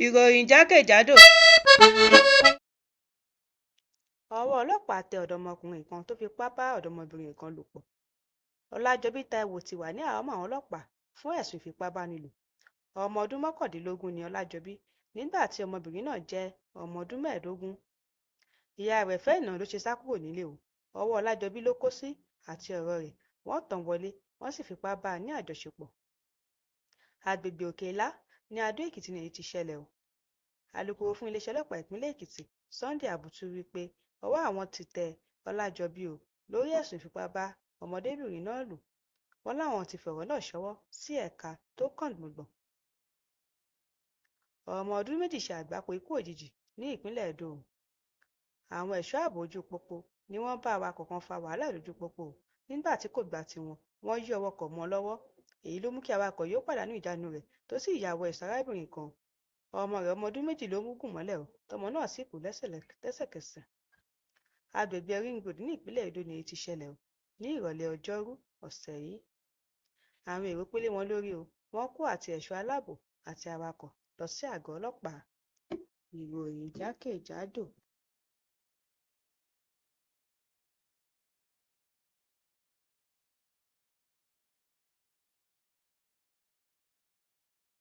Ìròyìn jákèjádò. Ọwọ́ ọlọ́pàá tẹ ọ̀dọ́mọkùnrin kan tó fipá bá ọ̀dọ́mọbìnrin kan lò pọ̀. Ọlájọbí Táíwò ti wà ní àhámọ́ àwọn ọlọ́pàá fún ẹ̀sùn ìfipábánilò. Ọmọ ọdún 19 ni Ọlájọbí nígbà tí ọmọbìnrin náà jẹ́ ọmọ ọdún 15. Ìyá rẹ̀ fẹ́ nà án ló ṣe sá kúrò nílé o. Ọwọ́ Ọlájọbí ló kó sí àti ọ̀rẹ́ rẹ̀, wọ́n tàn án wọlé, wọ́n sì fipá bá a ní àjọṣepọ̀. Agbègbè Òkè-Ìlá ní Adó-Èkìtì ni èyí ti ṣẹlẹ̀ o. Alūkkóró fún iléeṣẹ́ ọlọ́pàá ìpínlẹ̀ Èkìtì, Sunday Abutu, wí pé ọwọ́ àwọn ti tẹ Ọlájọbí o lórí ẹ̀sùn ìfipá bá ọmọdébìnrin náà lò. Wọ́n láwọn ti fọ̀rọ̀ náà ṣọwọ́ sí ẹ̀ka tó kàn gbọ̀ngbọ̀n. Ọmọ ọdún 2 ṣe àgbákò ikú òjijì ní ìpínlẹ̀ Ẹdó. Àwọn ẹ̀ṣọ́ ààbò ojú pópó ni wọ́n bá awakọ̀ kan fa wàhálà lójú pópó nígbà tí kò gba tiwọn, wọ́n yí ọwọ́kọ̀ mọ́ ọn lọ́wọ́. Èyí ló mú kí awakọ̀ yìí ó pàdánù ìjánu rẹ̀ tó sì ya wọ ẹsẹ̀ arábìnrin kan. Ọmọ rẹ̀ ọmọ ọdún 2 ló gùn mọ́lẹ̀ o, tọ́mọ náà sì kú lẹ́sẹ̀kẹsẹ̀. Agbègbè Ring Road ní ìpínlẹ̀ Ẹdó ni èyí ti ṣẹlẹ̀ o ní ìrọ̀lẹ́ Ọjọ́rú ọ̀sẹ̀ yìí. Àwọn èrò pé lé wọn lórí o, wọ́n kó àti ẹ̀ṣọ́ aláàbò àti awakọ̀ lọ sí àgọ́ ọlọ́pàá. Ìròyìn jákèjádò.